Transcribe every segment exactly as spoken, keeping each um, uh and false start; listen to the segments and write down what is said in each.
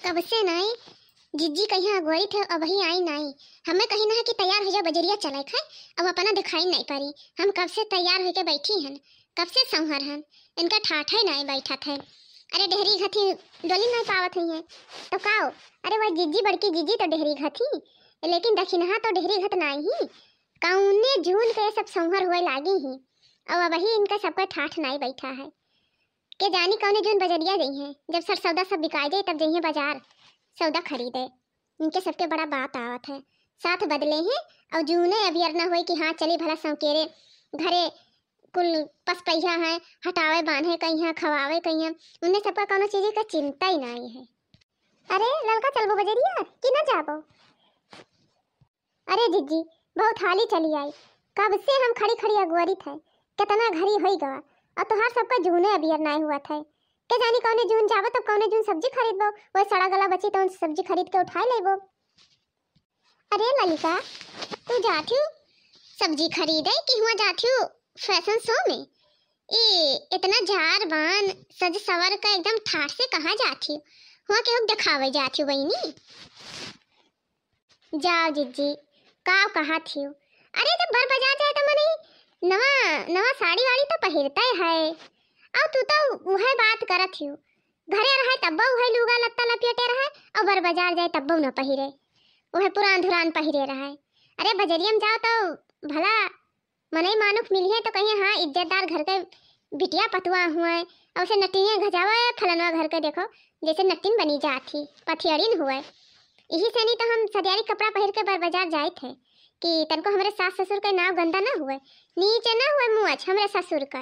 कब से नाई जिज्जी कहिया अगोरित है, अबही आई नाई। हमें कही ना है कि तैयार हो जाओ, बजरिया चले खाए, अब अपना दिखाई नहीं पड़ी। हम कब से तैयार होके बैठी हन, कब से संहर हन, इनका ठाठा ही नाई बैठत है। अरे डेहरी घथी डोली नाई पावत हुई है तो काओ? अरे वह जिज्जी, बड़की जिज्जी तो डेहरी घथी, लेकिन दखिनहा तो डेहरी घत नाई ही। कौने जून के सब संहर हुए लागी ही, और अबही इनका सबका ठाठ नाई बैठा है। के जानी कौने जून बजरिया जइहें, जब सर सौदा सब बिकाई जाई तब जइहें बाजार सौदा खरीदे। इनके सबके बड़ा बात आवत है, साथ बदले हैं और जूने अबियर न होए कि हाँ चली भला सौकेरे घरे कुल पसपैया हैं, हटावे बांधे कहीं हैं, खवावे कहीं हैं, उन्हें सबका कौनो चीज का चिंता ही नहीं है। अरे ललका, चलबो बजरिया कि न जाबो? अरे जिज्जी, बहुत हाली चली आई, कब से हम खड़ी खड़ी अगुअरित है, कितना घड़ी होई गवा, और तोहार सबका जूने अबियर नाय हुआ था। के जानी कौने जून जाबो तब कौने जून सब्जी खरीदबो, वह सड़ा गला बची तो सब्जी खरीद के उठाए लेबो। अरे ललिका, तू जाथियो सब्जी खरीदे कि हुआ जाथियो फैशन शो में? ए इतना झार बान सज सवर का एकदम ठाठ से कहाँ जाथियो? हुआ केहू के देखावे जाथियो बहिनी? जाओ जिज्जी, का कहा थियो? अरे जब बर बाजार जाए तो मने नवा नवा साड़ी वाड़ी तो पहिरते है। अब तू तो वह बात करत थियो, घरे रहे तब वह लुगा लत्ता लपेटे रहे, और बर बाजार जाए तब न पहिरे, वह पुरान धुरान पहिरे रहे। अरे बजरिया में जाओ तो भला मनई मानुख मिलिहे तो कहिए, "हाँ, इज्जतदार घर के बिटिया पतुआ हुए, और उसे नटिनिया घजावे, फलनवा घर के देखो, जैसे नटिन बनी जात ही, पथियड़िन हुए।" यही से नहीं तो हम सदियारी कपड़ा पहिर के बर बाजार जाइत है कि तनको हमरे सास ससुर के नाव गंदा ना हुए, नीचे ना हुए मुँह हमरे ससुर का।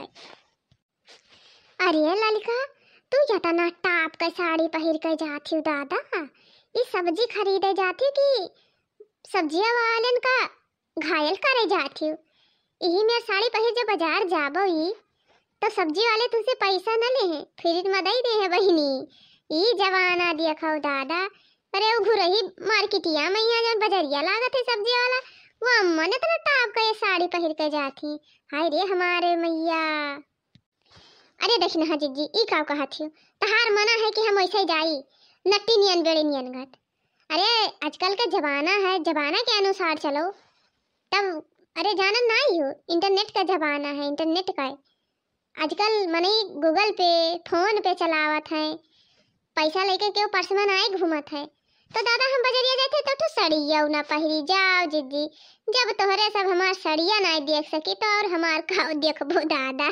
अरे ललिका, तू इतना टाप के साड़ी पहिर के जात ही दादा, ई सब्जी खरीदे जात ही कि सब्जिया वालन का घायल करे जात ही? यही मेर साड़ी पहिर जब बाजार जाबो ई, तो सब्जी वाले तुझसे पैसा न ले हैं, फ्री में दे दे हैं बहिनी। ई जमाना देखो दादा। अरे वो घुरही मार्केटिया में यहाँ जब बजरिया लागत है सब्जी वाला, वो अम्मन इतना टाप के साड़ी पहिर के जात ही। हाय रे हमारे मैया। अरे देखी ना जिज्जी, ई का कहत हियो? तहार मना है कि हम वैसे ही जाई, नट्टी नियन बेड़े नियन गत। अरे आजकल का जमाना है, जमाना के अनुसार चलो। तब अरे जानत ना ही हो, इंटरनेट का जमाना है, इंटरनेट का है। आजकल मनई गूगल पे, फोन पे चलावत है, पैसा लेके केहू पर्स में नाई घूमत है। तो दादा हम बजरिया जाते तो ठो सड़िया ना पहिरी। जाओ जिज्जी, जब तोहरे सब हमार सड़िया नाई देख सकी तो और हमार का देखबो दादा।